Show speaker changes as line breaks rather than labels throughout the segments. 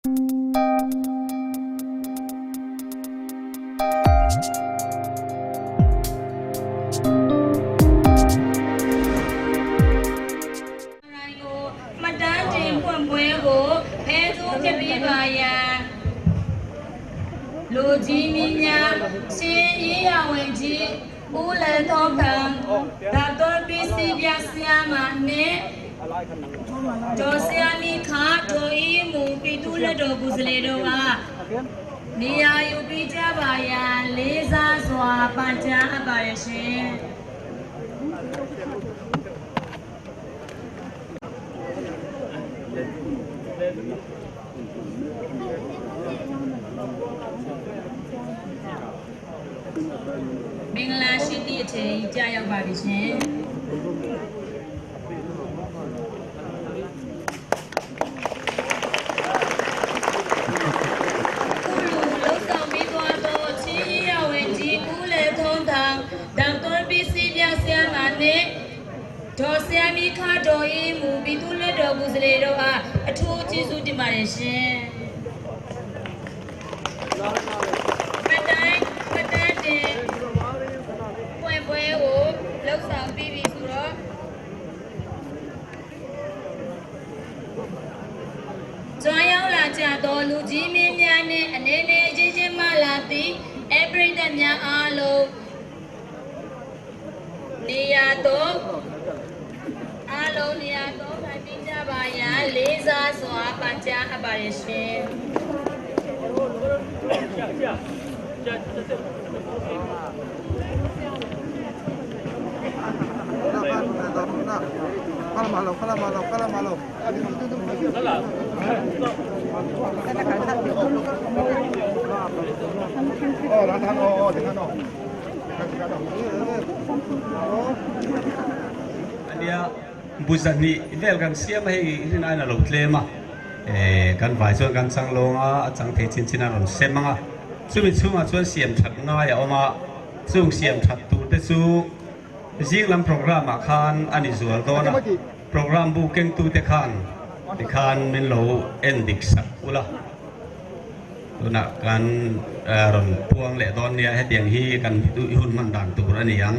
ကိုမှတ်တမ်းတင်ဖွင့်ပွဲကိုဖဲသူဖြစ်ပြီးပါရန်လူကြီးမင်းများရှင်ရေးရဝင်ကြီးဦးလန်သောခံဒါတော်ပစ္စည်းပြဆရာမနဲ့ဒေါ်ဆရာမိခဒေါ်အီမူပိတုလက်တော်ကုစလေတို့ကနေရာယူပြီးကြပါရန်လေးစားစွာပန်ကြားအပ်ပါရရှင် မင်္ဂလာရှိသည့်အချိန်ကြာရောက်ပါပြီရှင်ခုလူလုံးဆောင်ပြီးသွားတော့ချင်းရဝင်ကြီးဦးလေထုံးထံတန်တော်ပစ္စည်းပြဆရာမနဲ့ဒေါ်ဆရာမိခတော်အေးမူပြီးသူလက်တော်ကုစလေတို့အားအထူးကျေးဇူးတင်ပါတယ်ရှင်မတိုင်းမတန်းတင် ပွင့်ပွဲကိုလှုပ်ဆောင်ပြီးပြီဆိုတော့ကျွမ်းရောက်လာကြသောလူကြီးမင်းများနှင့်အနေနဲ့အချင်းချင်းမှလာသည့်အပရိသတ်များအားလုံးနေရာတော့အားလုံးနေရာတော့ထိုင်ပြကြပါရန်လေးစားစွာပန်ကြားအပ်ပါရရှင်
Ania buzani vel kan siam hei rin ain a lo tlem a kan vai chuan kan chang lawng a a chang thei chin chin a rawn sem ang a chumi chhungah chuan siam that ngai a awm a chung siam that tur te chu zing lam program ah khan a ni zual dawn a program bu keng tu te khan tikhan min lo en dik sak ula tunah kan rawn puang leh dawn nia hetiang hi kan hun hman dan tur a ni ang.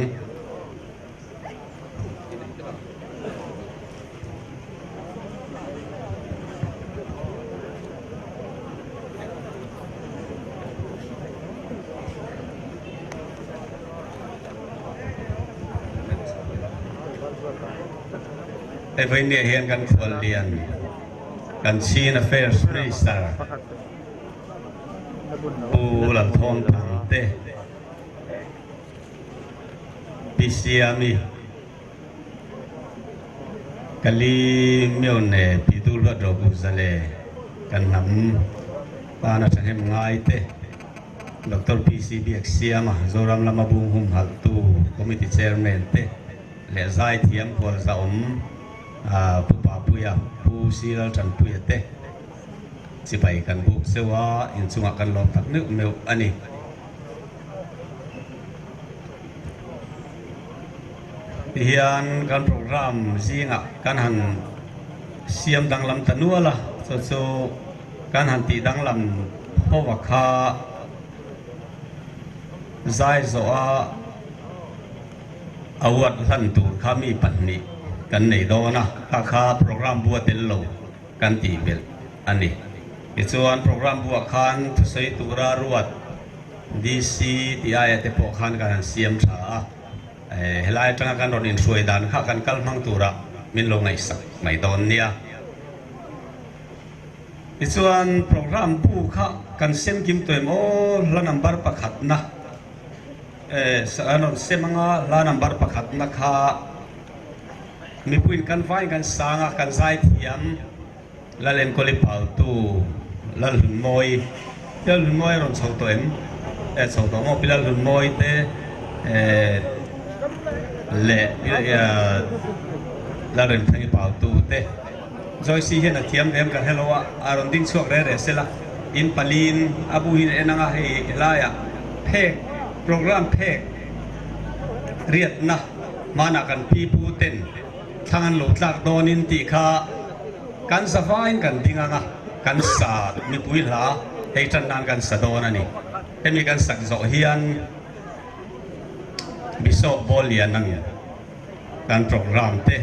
Hei vawinia hian kan khuallian kan Chin Affairs Minister Pu Lalthawngthang te Pi Siami Kali Myone Pi Tu Luat Ro Pu Zale kan hnam tan a thahnem ngai te Doctor PC Biak Siama Zoram lama bung humhalh tu Committee Chairman te leh Zaithiam Khualzaawm Pu Papuia Pu Silal Tanpuia te chibai kan buk zeuh a inchungah kan lawm tak meuh meuh a ni. Tihian kan program zingah kan han siam danglam ta nual a, chu chu kan han tih danglam ho a kha zai zawh a award hlan tur kha mi pahnih kan nei dawn a, kha kha program bua tel lo kan tih belh a ni. Tichuan program buah khan thusawi tura ruat DC tih aia te pawh khan kan han siam tha a, helai atanga kan rawn inhruai dan kha kan kal hmang turah min lo ngaihsak mai dawn nia. Tichuan program bu kha kan sem kim tawh em aw, hla number pakhatna an rawn sem anga hla number pakhatna kha mipuiin kan vain kan sang a, kan zai thiam. Lalenkawli Pautu Lalhlunmawi Lalhlunmawi a rawn chho tawh em? E chho tawh maw? Pi Lalhlunmawi te leh Lalremthangi Pautu te Joyce hian a thiam ve em ka hrelo a, a rawn ding chhuak reh reh sela in paliin a bu hian a en ang a hei helaiah phek program phek riatna hmanah kan pi pu ten Thlang an lo tlak dawnin tih kha kan zavaiin kan ding ang a. kan sa mipui hla hei tan nan kan sa dawn a ni. Hemi kan sak zawh hian Bishop Bawllian ang kan programme te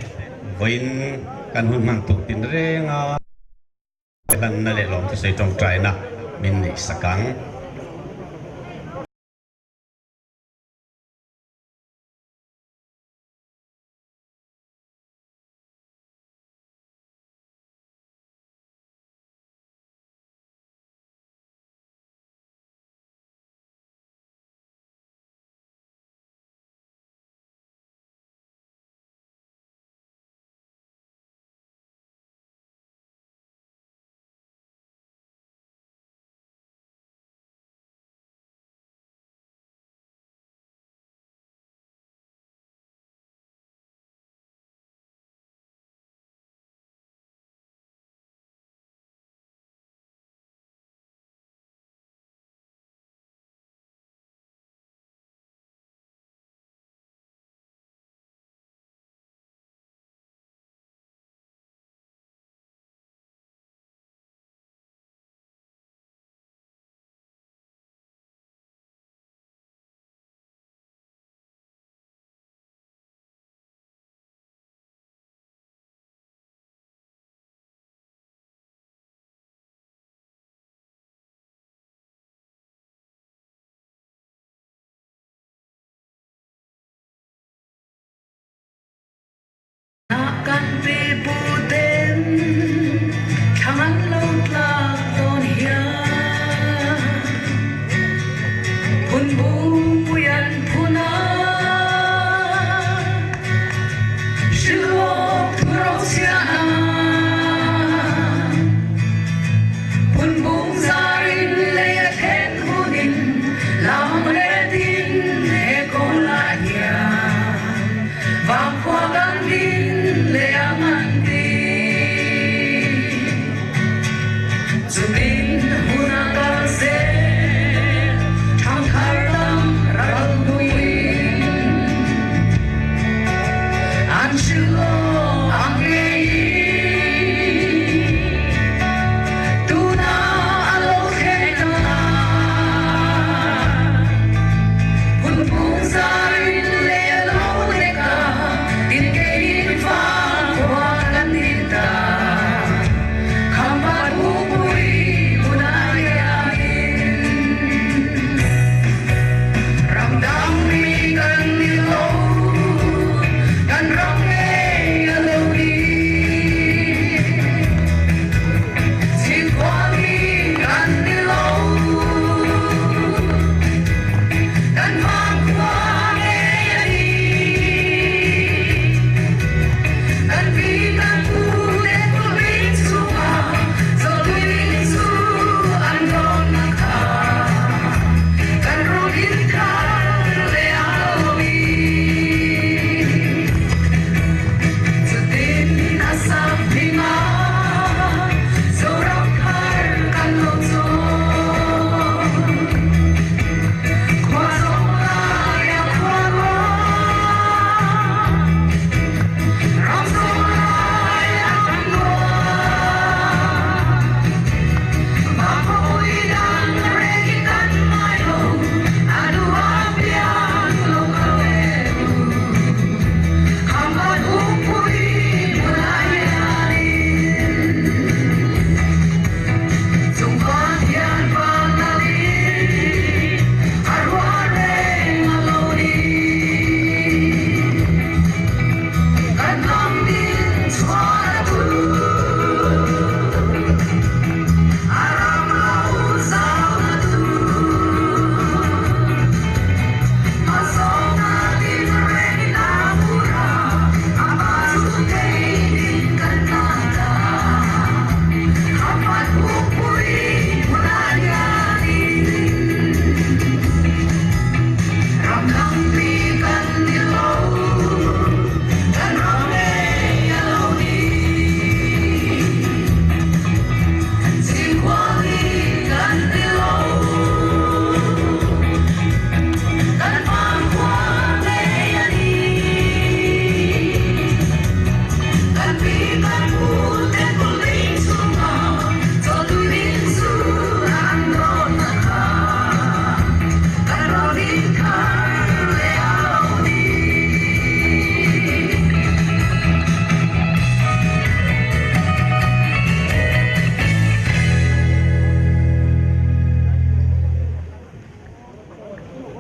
vawiin kan hun hman tuk tin reng a. Hlanna leh lawmthusawi tawngtaina min neih sak ang.
Kan pipu ten thlang an lo tlak dawn hian phun bungpui an phun a, hrilhawk thu rochhiah a, phun bung zarin lei a thlen hunin lam letin he kawlah hian. Vangkhua kan din leh ang an ti. Chumin hun a kal zel, thangthar lam ral hnuin an hrilh aw ang ngeiin tunah a lo thleng ta. Hun phung zarin leh a lo lek a, tin keiin vang khua kan din ta. Khamba bupui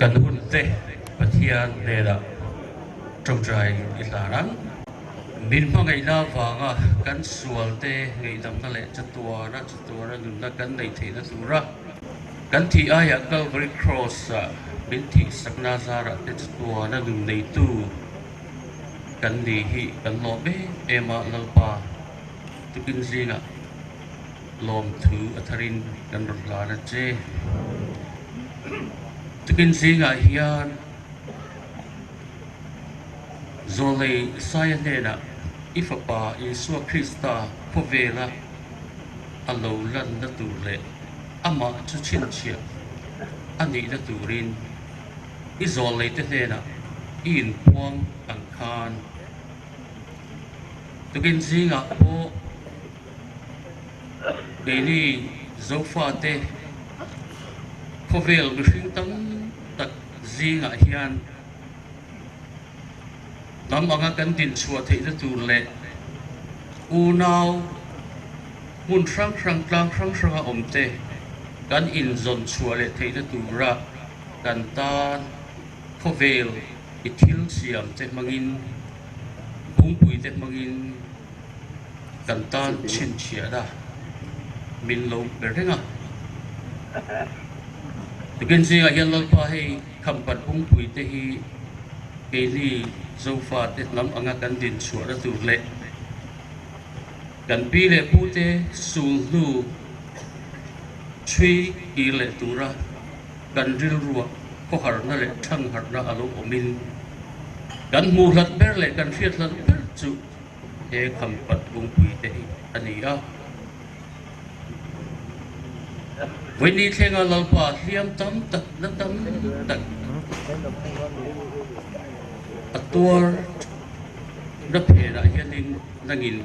Kan hun te Pathian hnenah tawngtai i hlan ang. Min hmangaihna avanga kan sual te ngaihdamna leh chatuana chatuana nunna kan neih theihna tura kan thih aiah Calvary Cross-ah min thih sakna zarah te chatuana nun neitu kan ni hi kan lawm em em a, Lalpa tukin zingah lawmthu a tharin kan rawn hlan a che. Tukin zingah hian Zawlei Isaia hnenah i fapa Isua Krista khawvela a lo lanna tur leh amah chu chhinchhiah a nihna turin i zawlneite hnenah i inpuang ang khan tukin zingah pawh Keini Zofate khawvel mihring tam tak zingah hian hnam anga kan dinchhuah theihna tur leh unau hmun hrang hrang tlang hrang hranga awmte kan inzawn chhuah leh theihna tura kan tan khawvel i thil siam te hmangin bungpui te hmangin kan tan chhinchhiahna min lo pe reng a. Tukin zingah hian Lalpa hei khampat bungpui te hi keini Zofa te hnam anga kan dinchhuahna tur leh kan pi leh pu te sul hnu chhui kir leh tura kan rilruah khawharna leh thangharhna a lo awmin kan hmuh hlat ber leh kan hriat hlat ber chu he khampat bungpui te hi a ni a. Vawiini thlenga Lalpa hliam tam tak na tam tak a tuar na phenah hianin nangin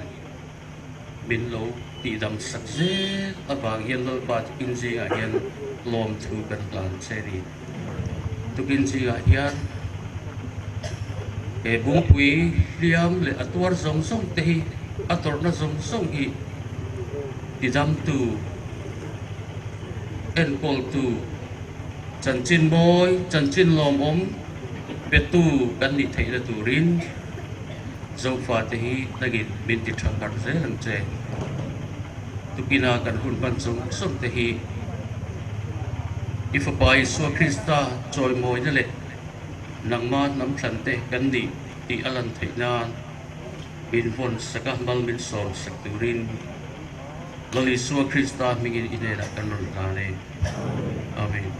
min lo tihdam sak zel avang hian Lalpa tukin zingah hian lawmthu kan hlan che a ni. Tukin zingah hian he bungpui hliam leh a tuar zawng zawng te hi a tawrhna zawng zawng hi tidamtu, enkawltu, chanchin mawi, chanchin lawmawm petu kan nih theihna turin Zofate hi nangin min ti tha harh zel ang che. Tukina kan hun hman zawng zawng te hi i Fapa Isua Krista chawimawina leh nangma hnam thlan te kan nih tih a lan theih nan min vawn sak a, mal min sawm sak turin Lal Isua Krista hmingin i hnenah kan rawn hlan e. Amen.